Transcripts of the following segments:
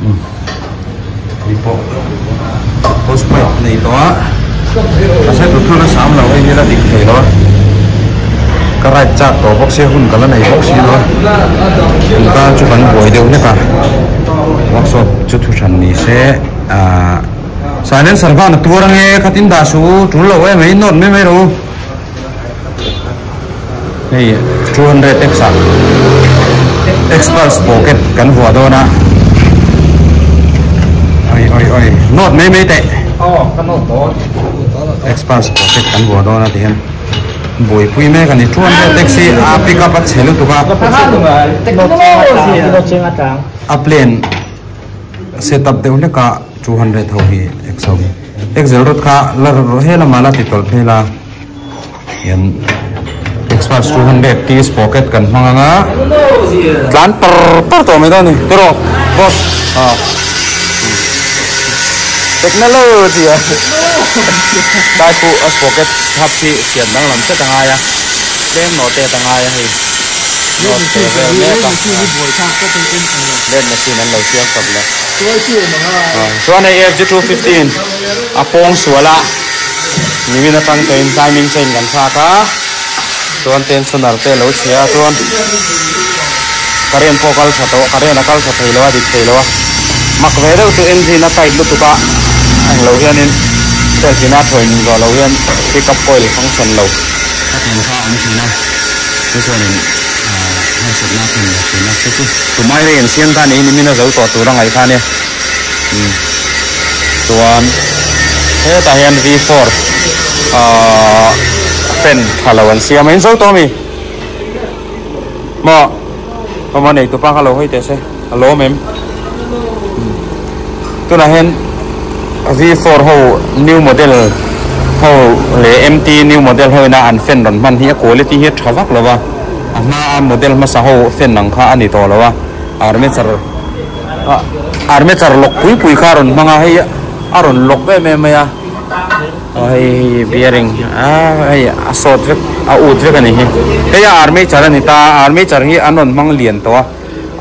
Hei pawh post pipe nei tawh a mahse tut huna sam lo hei hi la dik thei lo a ka ride chak tawh bawk sia hun ka la nei bawk si lo a inkar chu kan buai deuh hlek a workshop chu thu hran ni se ahh silencer khan a tuar ange khatin dah suh u tul loh em mai nawt mai mai rawh u. Hei 200 X ah Xpulse pocket kan vuah dawn a oi oi oi note mai mai teh Xpulse pocket kan vuah dawn a ti hian buaipui mek a ni 200 X hi a pick up a chhe lutuk a a plane set up deuh hlek a 200 ho hi X ho hi Excel rod kha la he lamah la ti tawlh phei la. Hian Xbox 200 keys pocket kan hmang anga tlan par par tawh mai dawn a ni tiraw boss ah technology a tlai pawh a pocket hap hi siam danglam hret a ngai a tlem nawh tet a ngai a hei nawt ve vel mek a let machine an lo siam chawp leh chuan hei FG 215 a pawng sual a. Nimin atang tawhin timing chain kan thlak a, chuan tensioner te a lo chhe a, chuan current pawh a kal tha tawh, current a kal tha thei lo a, dik thei lo a, mak ve deuh chu engine a tight lutuk a, englo hianin self in a thawi ning zawh lo hian pick up coil function lo a thlen kha a awm thin a, chu chuanin ahh harsatna a thlen ve thin a, chu chu tumai rei an siam ta niin nimin a zo tawh tur a ngaih kha ania. Chuan hetah hian V four ahh fan tha lo an siam a in zo tawh ami maw awm a nei tupa kha lo hawi teh se a lawm em tunah hian V four ho new model ho leh M T new model ho ina an fan rawn hman hi a quality hi a tha vak lo va a hmaa model hmasa ho fan ang kha a ni tawh lo a armature. Armature lock pui pui kha a rawn hmang a hei a rawn lock em em mai a aw hei hei bearing a hei a sawt vek a ut vek a ni hi hei a armature a ni ta a armature hi an rawn hmang lian tawh a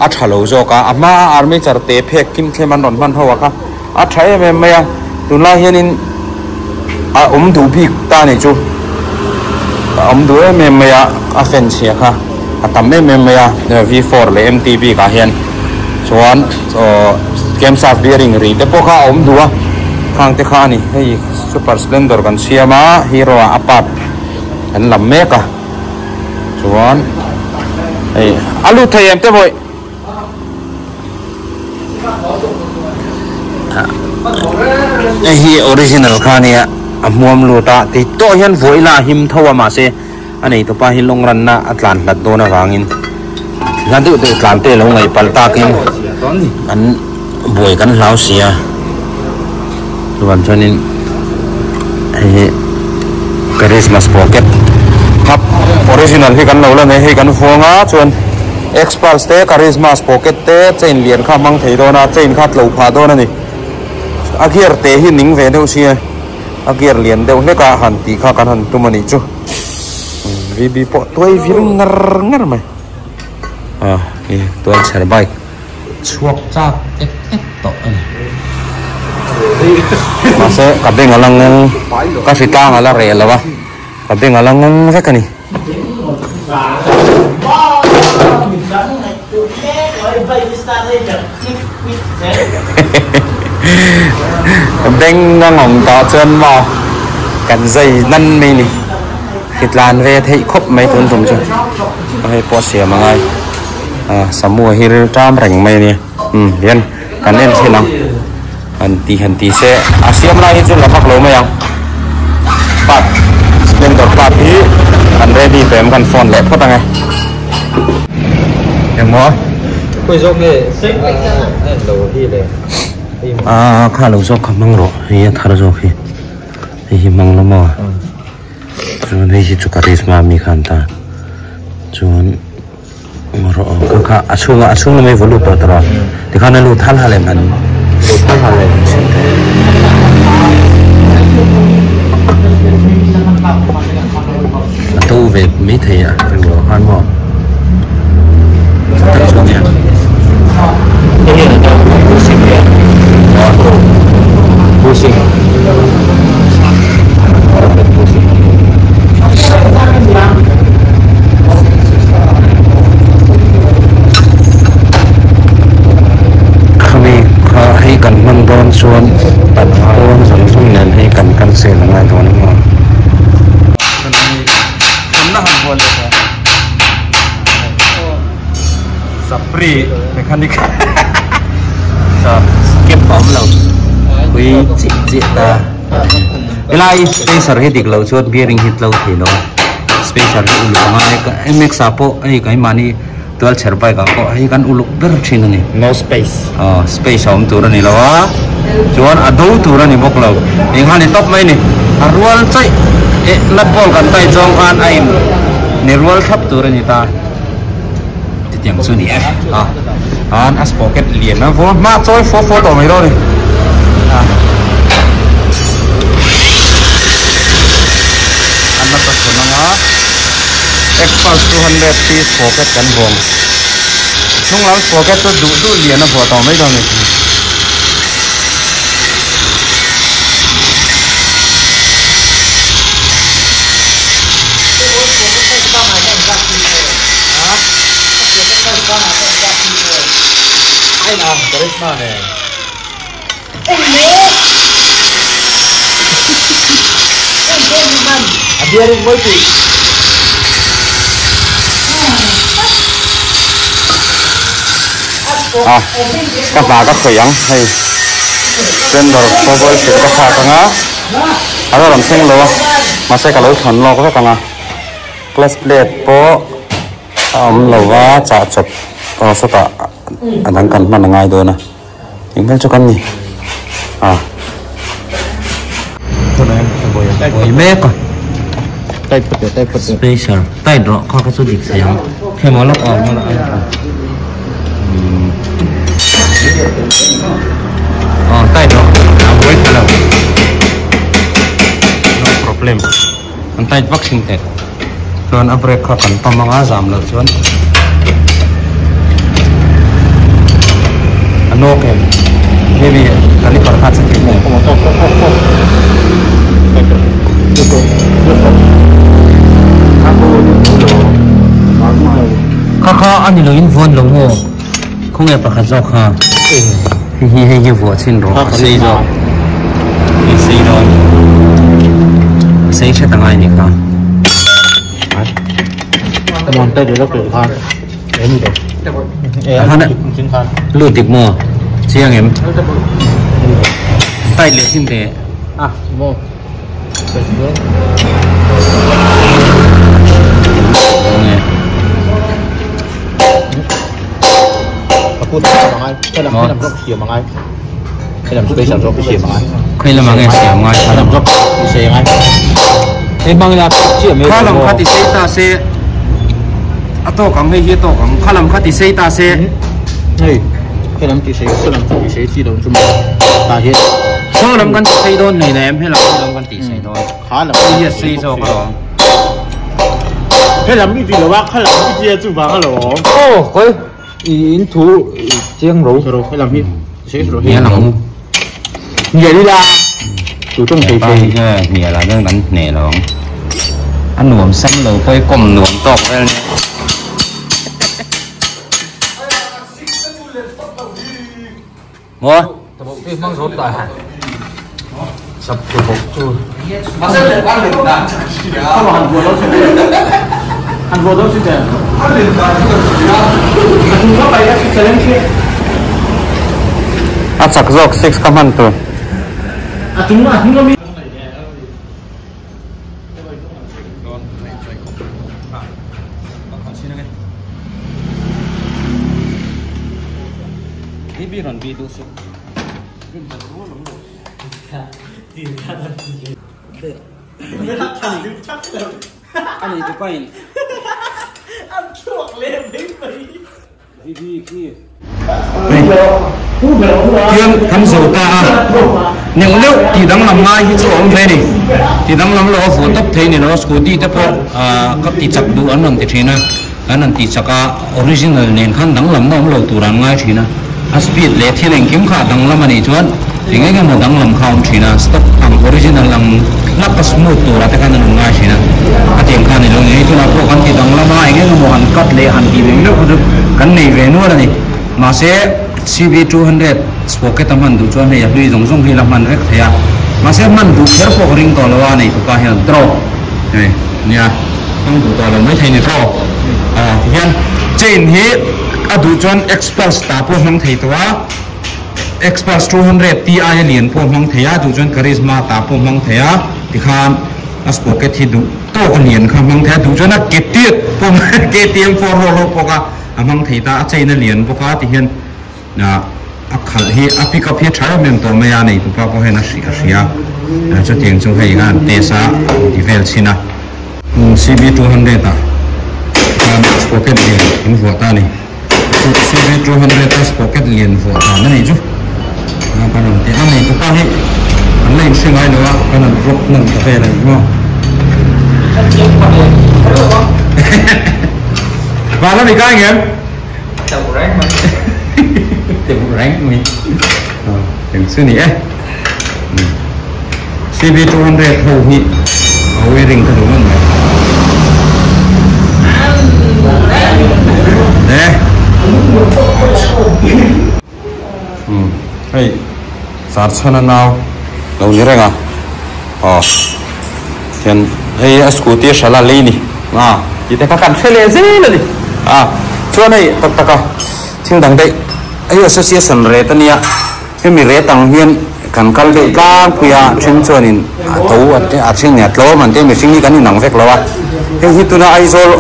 a tha lo zawk a a hma a armature te phek kim thlem an rawn hman ho a kha a tha em em mai a tunlai hianin a awm duh bik ta a nih chu a awm duh em em mai a a fan chhia kha a tam em em mai a V four leh M T bik ah hian chuan aw camshaft bearing ri te pawh kha a awm duh a khang te kha a ni hei super splendor kan siam a hero ah a part an lam mek a chuan hei a lut thei em te vawi. Hei hi original kha ania a hmuam lut a tih tawh hian vawi la a him tho a mahse a nei tawpa hi lawng ranna a tlan hlat dawn avangin hla deuh deuh tlan te lo ngaih palh takin kan buai kan hlau si a chuvang chuanin hei hi Christmas pocket hap original hi kan lo la nei hei kan vuang a chuan. Xpulse te Charisma pocket te chain lian kha a hmang thei dawn a, chain kha a tlo phah dawn a ni. A gear te hi ning ve deuh sia, a gear lian deuh hlek a han tih kha kan han tum a nih chu. VB pawh tuai vir ngar ngar mai. Ah, hi tual chher bike chhuak chak et et tawh a ni. Mahse ka beng a la ngawng, ka hritlang a la reh lo a, ka beng a la ngawng vek a ni. Beng a ngawng tawh chuan maw kan zai nan mai ni khi tlan ve theih khawp mai tun tum chu hei pawh siam a ngai a samua hi ril ṭam reng mai a nia umm hian kan en thin ang han ti han ti se a siam lai hi chu la vak lo mai ang part splendor part hi kan ready tawh em kan phone leh phawt ang e engmaw khawi zawk nge a en lo hi le a kha lo zawk kha hmang rawh hei a thar zawk hi hei hi hmang la maw chuan hei hi chu karizma mi khan ta chuan. Rawh kha kha a chhunga a chhung lamah i vaw lut tawh tawh a tikhan a lut hal hal em han lut hal hal em chhin teh a to ve mai thei a englo khan maw tak chu nia. Chuan pawn zawng zawng nen hei kan cancel a ngai dawn ang aw. Sapri mechanic Skip a awm lo pui chiah chiah ta. Helai spacer hi dik loh chuan bearing hi tlo thei lo a, spacer hi uluk a ngai a, MX ah pawh hei keimahni tualchher bike ah pawh hei kan uluk ber thin a ni. No space. Aw space a awm tur a ni lo a, chuan a do tur a ni bawk lo, engha ni tawp mai a ni, a rual chaih eh nut bolt kan tai zawng khan a in ni rual thlap tur a ni ta. Chutiang chu ni e a an a sprocket lian a vaw hma chawi fo fo tawh mai dawn a ni a an hmasa chhun anga Xpulse 200 t sprocket kan vawng hnung lam sprocket chu duh duh lian a vuah tawh mai dawn a ni. A ka hna ka khawih ang hei chamber cover chip ka thlak ang a a la rawn thleng lo a mahse ka lo thawn lawk vek ang a clutch plate pawh a awm lo va chah chawp aw sawtah a dang kan hman a ngai dawn a eng vel chu kan ni a. Buai mek a spacer tight rawh kha kha chu dik thei ang hemaw lawk awm a aw tight rawh a buai tha lo no problem an tight vak thin teh chuan a brake kha kan pump anga zam loh chuan a nawk em maybe caliper kha che thei Kha kha a ni lo in vuan lo maw khawnge pakhat zawk kha hei hi hei hi vuah chhin rawh a sei zawk hei sei dawn a sei hret angai a nih kha. Lut dik maw chiang em tight leh chin teh. Khawi lamah nge siam ngai kha lam kha ti sei ta se a tawk ang hei hi a tawk ang kha lam kha ti sei ta se. Saw lam kan ti sei dawn hlein em helam hi lam kan ti sei dawn hei hi a sei zawk alawm. Helam i ti lo a kha lam i tia chu vang alawm. Aw khawi i in thu chiang ro. Ro helam hi sei ro hi. Hnial ang. Hnial ila tu tawng thei thei. Hnial ah chuan kan hneh lo ang. A nuam sam lo pawh i kawm nuam tawk vel nia. Maw? A chak zawk six ka hman tur. Tiang kan zo ta a, neuh neuh tih danglam ngai hi chu a awm ve a ni. Tih danglam lo a vuah tawp thei a ni lo a, scooty te pawh ah ka ti chak duh an rawn ti thin a, kan rawn ti chak a, original nen khan danglam na awm lo tur an ngai thin a, a speed leh thil engkim kha a danglam a nih chuan eng eng emaw danglam kha a awm thin a, stop ang original ang hlak a smooth turah te khan an rawn ngai thin a, a tiang kha a ni lo ni. Hei tunah pawh kan ti danglam a, eng eng emaw han cut leh han tih ve meuh kha chu kan nei ve nual a ni. Mahse. CV 200 sprocket a hman duh chuan hei a hlui zawng zawng hi la hman vek thei a, mahse hman duh kher pawh ka ring tawh lo a, nei tupa hian draw hei nia hmang duh tawh lo mai thei ni draw a tihian chain hi a duh chuan Xpulse ta pawh hmang thei tawh a, Xpulse 200 Ti a lian pawh hmang thei a, duh chuan Karizma ta pawh hmang thei a, tikhan a sprocket hi duh tawk a lian kha hmang thei a, duh chuan a ke tiat pawh KTM 4 ho ho pawh kha a hmang thei ta, a chain a lian bawk a tihian a khalh hi a pick up hi a tha em em tawh mai a, nei tupa pawh hian a hrih a hria chutiang chu hei khan test a ti vel chhin a. CB 200 ah khan sprocket lian an vuah ta a ni, CB 200 a sprocket lian vuah dan a nih chu kan rawn ti a, nei tupa hi an la inhre ngai lo a, kan rawn vlog hman ta vel a ni maw. Van a ni kai ngem? Teuh reng mai. Teuh reng mai. Eng chu ni e. CB 200 ho hi a wearing ka duh ngawt mai. Eh. Hei Sarchhana nau lo ni reng a. Aw. Hian hei a scooty a hralh a lei ni a tih te kha kan hre leh zel a ni a chuan hei tak tak a thil dang daih hei association rate a nia hemi rate ang hian kan kal deuh tlangpui a then chuanin a to a then a tlawm an tia mihring hi kan inang vek lo a hei hi tuna Aizawl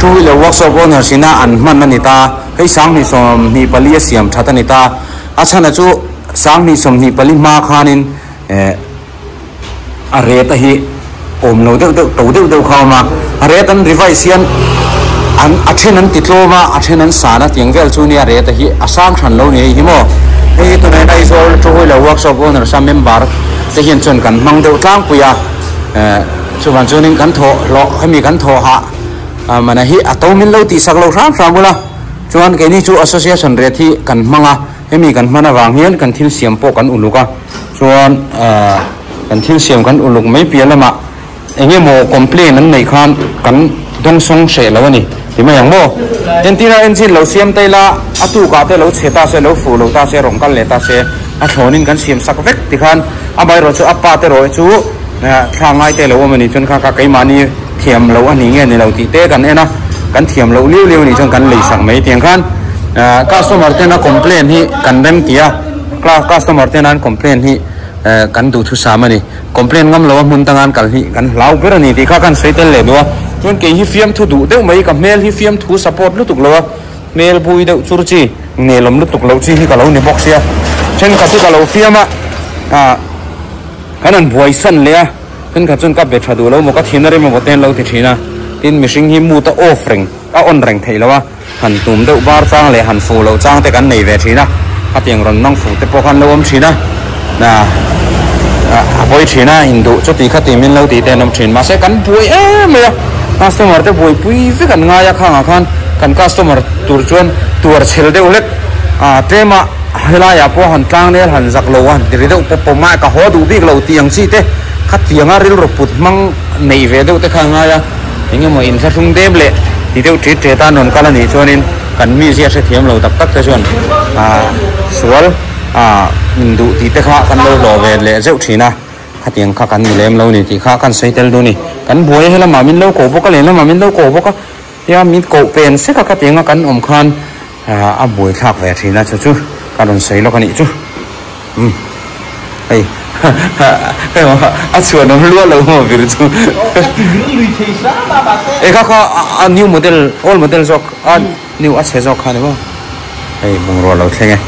two wheeler workshop owners ina an hman a ni ta hei 2024 a siam that a ni ta a chhan chu 2024 hma khanin eh. A rate a hi awm lo deuh deuh to deuh deuh kha a awm a, a rate an revise hian an a then an ti tlawm a, a then an san a tiang vel chu nia rate a hi a sang hran lo ni hei hi maw. Hei hi tunah hian Aizawl two wheeler workshop owners a member te hian chuan kan hmang deuh tlangpui a, eh chuvang chuanin kan thawh hlawh hemi kan thawh hah mana hi a to min lo tihsak lo hram hram ula chuan keini chu association rate hi kan hmang a. Hemi kan hman avang hian kan thil siam pawh kan uluk a, chuan kan thil siam kan uluk mai piah lamah eng emaw complain an neih khan kan dawngsawng hreh lo a ni ti mai ang maw? Entirah engine lo siam ta ila a tukah te lo chhe ta se, lo fuh lo ta se, rawn kal leh ta se, a thlawnin kan siam sak vek ti khan amaherawh chu a pa te erawh chu thla ngai te lo awm a nih chuan kha kha keimahni thiam loh a ni nge ni lo tih te kan en a, kan thiam loh liu liu a nih chuan kan lei sak mai tiang khan customer tena complain hi kan rem ti a, customer tena an complain hi kan duh thusam a ni, complain ngam lo a hmun tanga an kal hi kan hlau ber a ni tih kha kan sawi tel leh duh a, chuan kei hi fiamthu duh deuh mai ka hmel hi fiamthu support lutuk lo a, hmel bui deuh chur chi nelawm lutuk loh chi hi ka lo ni bawk sia, thenkhat hi ka lo fiam a, kan han buaisan leh a. Thenkhat chuan ka be tha duh lo maw ka thin a rem emaw te an lo ti thin a, tin mihring hi mood a off reng a on reng theih lo a, han tum deuh bar chang leh han fuh loh chang te kan nei ve thin a, khatiang rawn mang fuh te pawh khan lo awm thin a, a pawi thin a induh chuti khati min lo tih te an awm thin mahse kan buai em mai a, customer te buaipui vek an ngai a khangah khan kan customer tur chuan tuar chhel deuh hlek a tlem a. Helaiah pawh han tlangnel han zak lo a han ti ri deuh pawp pawp mai a, ka haw duh bik lo tih ang chi te khatianga rilru put hmang neih ve deuh te kha a ngai a, eng emaw inthlahrung dep leh ti deuh ṭit ṭet a rawn kal a nih chuanin kan mizia hrethiam lo tak tak te chuan ah sual ah induh tih te kha kan lo hlawh ve leh zeuh ṭhin a, khatiang kha kan ni lem lo ni tih kha kan sawi tel duh a ni. Kan buai a helamah min lo koh bawk a lehlamah min lo koh bawk a, tia min koh pen sek a khatianga kan awm khan A buai thlak ve thin a chu chu ka rawn sawi lawk a nih chu umm hei hei a chhuan awm luah lo maw vir chu e kha kha a new model old model zawk a new a chhe zawk kha ni maw hei bungrua lo thleng e.